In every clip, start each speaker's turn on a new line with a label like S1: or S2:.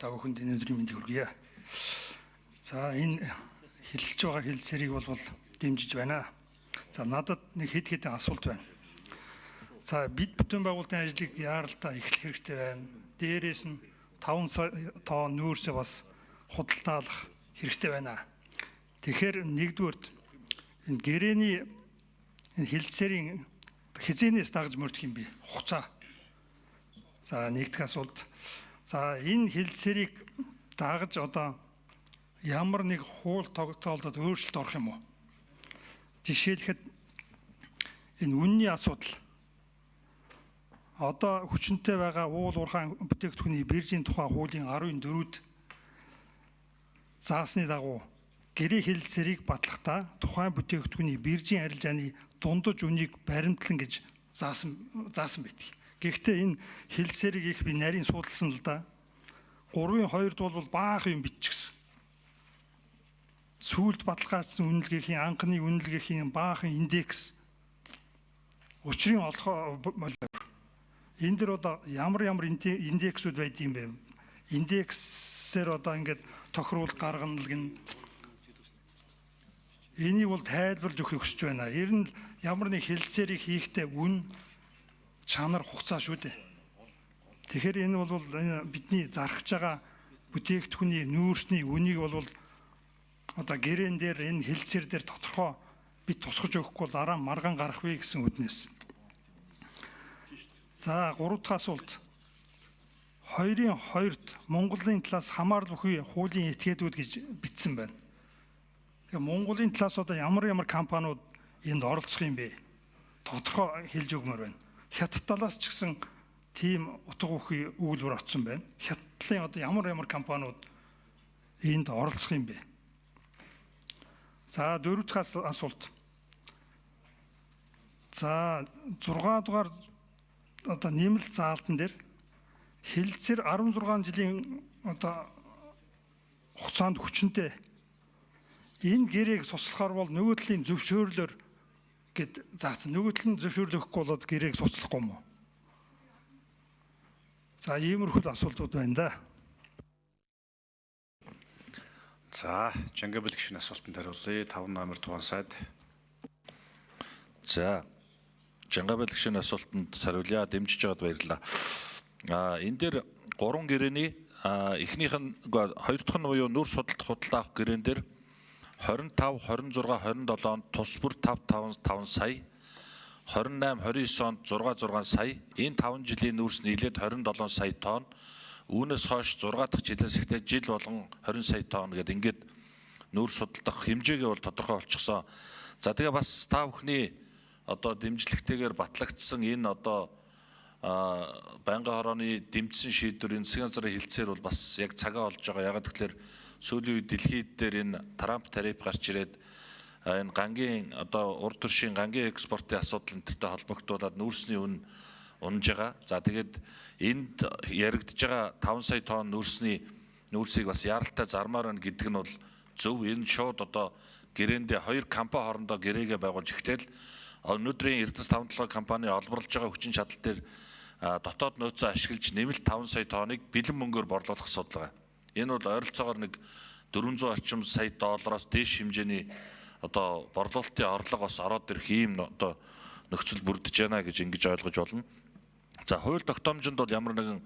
S1: та бүхэнд энэ өдрийн мэндийг хүргье. За, энэ хэлэлцэж байгаа хэлэлцээрийг бол дэмжиж байна. За, надад нэг хэд хэдэн асуулт байна. За, бид бүтээн байгуулалтын ажлыг яаралтай эхлэх хэрэгтэй байна. Дээрээс нь 5 сая тонн нүүрсээ бас худалдаалах хэрэгтэй байна. Тэгэхээр нэгдүгээрт энэ гэрээний энэ хэлэлцээрийн хэзээнээс дагаж мөрдөх юм бэ? Хугацаа. За, нэг дэх асуулт. За, энэ хэлэлцээрийг дагаж одоо ямар нэг хууль тогтоолдод өөрчлөлт орох юм уу? Жишээлхэд энэ үнний асуудал. Одоо хүчинтэй байгаа уул уурхайн бүтээгдэхүүний биржийн тухай хуулийн 14-д заасны дагуу гэрээ хэлэлцээрийг батлахдаа тухайн бүтээгдэхүүний биржийн арилжааны дундаж үнийг баримтлан гэж заасан байдаг. Гэхдээ энэ хэлэлцээрийг их би нарийн судалсан л да. 3-ын 2-д бол баахан юм биччихсэн. Сүүлд баталгаажсан үнэлгээхийн анхны үнэлгээхийн баахан индекс учрын олохоо болов. Энэ дэр одоо ямар ямар индексүүд байд юм бэ? Индексээр одоо ингээд тохируулалт гаргана л гин. Энийг бол тайлбарлаж өгөхийг хүсэж байна. Ер нь ямар нэг хэлэлцээрийг хийхдээ үн чанар хугацаа шүү дээ. Тэгэхээр энэ бол энэ бидний зархаж байгаа бүтээгдэхүүний нүүрсний үнийг бол одоо гэрээн дээр энэ хэлэлцээр дээр тодорхой бид тусгаж өгөхгүй бол дараа маргаан гарах вэ гэсэн үднэс. За, 3 дахь асуулт. 2-ын 2-д Монголын талаас хамаарал бүхий хуулийн этгээдүүд гэж бичсэн байна. Тэгэхээр Монголын талаас одоо ямар ямар компаниуд энд оролцох юм бэ? Тодорхой хэлж өгмөр байна. Хятад талаас ч гэсэн тийм утга бүхий өгүүлбэр очсон байна. Хятадын одоо ямар ямар компаниуд энд оролцох юм бэ? За, 4 дахь асуулт. За, 6 дугаар одоо нэмэлт заалтан дээр хэлэлцээр 16 жилийн одоо хугацаанд хүчинтэй энэ гэрээг цуцлахаар бол нөгөө талын зөвшөөрлөөр гэд заасан. Нөгөө тал нь зөвшөөрөл өгөхгүй болоод гэрээг цуцлахгүй юм уу? За, иймэрхүү асуултууд байна да.
S2: За, Жангабил гишүүний асуултанд хариулъя. 5 номер Туван сайд.
S3: За, Жангабил гишүүний асуултанд хариулъя. Дэмжиж байгаад баярлалаа. Энэ дээр 3 гэрээний эхнийх нь хоёр дахь нь буюу нүүрс худалдаа авах гэрээн дээр 25, 26, 27 онд тус бүр 5 5 5 сая, 28, 29 онд 6 6 сая, энэ 5 жилийн нүүрс нийлээд 27 сая тонн. Үүнээс хойш 6 дахь жилээс эхлээд жил болгон 20 сая тонн гэдэг ингээд нүүрс худалдах хэмжээгээ бол тодорхой болчихсон. За, тэгээ бас та бүхний одоо дэмжлэгтэйгээр батлагдсан энэ одоо байнгын хорооны дэмжсэн шийдвэр энэ засгийн газрын хэлэлцээр бол бас яг цагаа олж байгаа. Ягаад гэвэл сүүлийн үед дэлхийд дээр энэ Трамп тариф гарч ирээд энэ гангийн одоо урд төршийн гангийн экспортын асуудал энэ төртэй холбогдуулаад нүүрсний үн унж байгаа. За, тэгээд энд яригдж байгаа 5 сая тонн нүүрсийг бас яаралтай зармаар байна гэдэг нь бол зөв. Энэ шууд одоо гэрээндээ хоёр компани хоорондоо гэрээгээ байгуулж эхлээл өнөөдрийн Эрдэнэс 57 компани олборлож байгаа хүчин чадал дээр дотоод нөөцөө ашиглаж нэмэлт 5 сая тонныг бэлэн мөнгөөр борлуулах асуудал байгаа. Энэ бол ойролцоогоор нэг 400 орчим сая доллароос дээш хэмжээний одоо борлуулалтын орлого бас ороод ирэх ийм одоо нөхцөл бүрдэж байна гэж ингэж ойлгож болно. За, хууль тогтоомжинд бол ямар нэгэн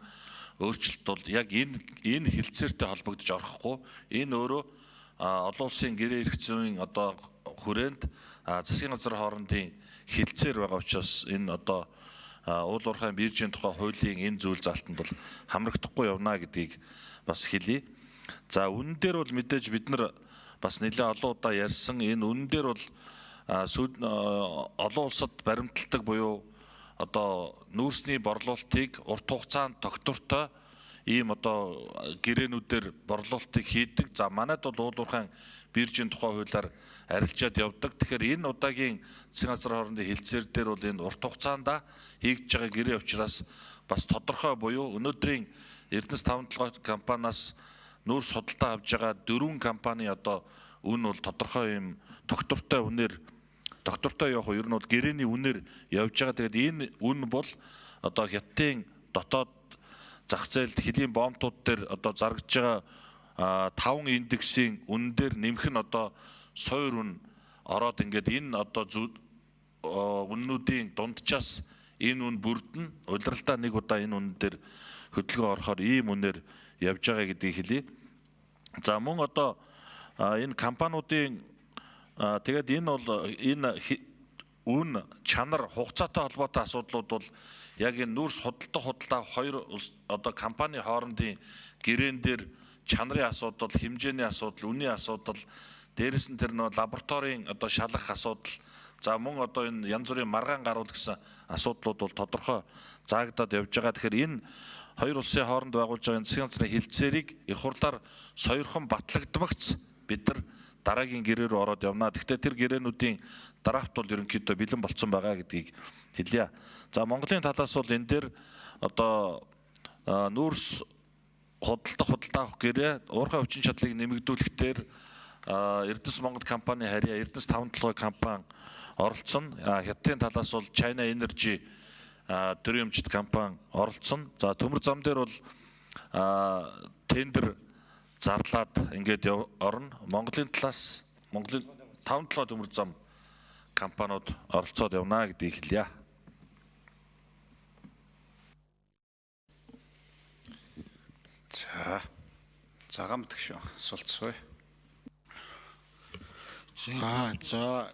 S3: өөрчлөлт бол яг энэ хэлэлцээртэй холбогдож орохгүй. Энэ өөрөө олон улсын гэрээ эрх зүйн одоо хүрээнд засгийн газар хоорондын хэлэлцээр байгаа учраас энэ одоо уул уурхайн биржийн тухай хуулийн энэ зүйл залтанд бол хамрагдахгүй явна гэдгийг бас хэлье. За, үнэн дээр бол мэдээж бид нар бас нэлээд олон удаа ярьсан. Энэ үнэн дээр бол олон улсад баримталдаг буюу одоо нүүрсний борлуулалтыг урт хугацаанд тогтвортой ийм одоо гэрээнүүдээр борлуулалтыг хийдэг. За, манайд бол уул уурхайн биржийн тухай хуулиар арилжаад явдаг. Тэгэхээр энэ удаагийн засгийн газар хоорондын хэлэлцээр дээр бол энэ урт хугацаанд хийгдэж байгаа гэрээ учраас бас тодорхой буюу өнөөдрийн Эрдэнэс 57 компаниас нүүрс худалдаа авж байгаа 4 компани одоо үн бол тодорхой юм тогтвортой үнээр тогтвортой явах ер нь бол гэрээний үнээр явж байгаа. Тэгээд энэ үн бол одоо Хятадын дотоод зах зээлд хөлийн бомтууд дээр одоо зарагдж байгаа 5 индексийн үнэн дээр нэмэх нь одоо суур үн ороод ингээд энэ одоо үннүүдийн дунджаас энэ үн бүрдэн улиралдаа нэг удаа энэ үнэн дээр хөдөлгөөн орохоор ийм үнээр явж байгаа гэдгийг хэлье. За мөн одоо энэ компаниудын тэгээд энэ бол энэ үн чанар хугацаатай холбоотой асуудлууд бол яг энэ нүүрс худалдах худалдаа хоёр одоо компани хоорондын гэрээн дээр чанарын асуудал, хэмжээний асуудал, үнийн асуудал, дээрэс нь тэр нөө лабораторийн одоо шалгах асуудал, за мөн одоо энэ янз бүрийн маргаан гаруул гэсэн асуудлууд бол тодорхой заагдаад явж байгаа. Тэгэхээр энэ хоёр улсын хооронд байгуулж байгаа энэ засгийн газрын хэлцээрийг их хурлаар сойрхон батлагдмагц бид нар дараагийн гэрээ рүү ороод явна. Гэхдээ тэр гэрээнүүдийн драфт бол ерөнхийдөө бэлэн болцсон байгаа гэдгийг хэлье. За Монголын талаас бол энэ дээр одоо нүүрс худалдах худалдаа авах гэрээ уурхай хүчин чадлыг нэмэгдүүлэх дээр Эрдэнэс Монгол компани харьяа Эрдэнэс 5 толгой компани оролцсон. Хятадын талаас бол China Energy төрийн өмчт компани оролцсон. За төмөр зам дээр бол тендер зарлаад ингээд орно. Монголын талаас Монголын 5 толгой төмөр зам компаниуд оролцоод явна гэдгийг хэлье.
S2: За. Цагаан бэтгшүүн асуулт асууя.
S4: За.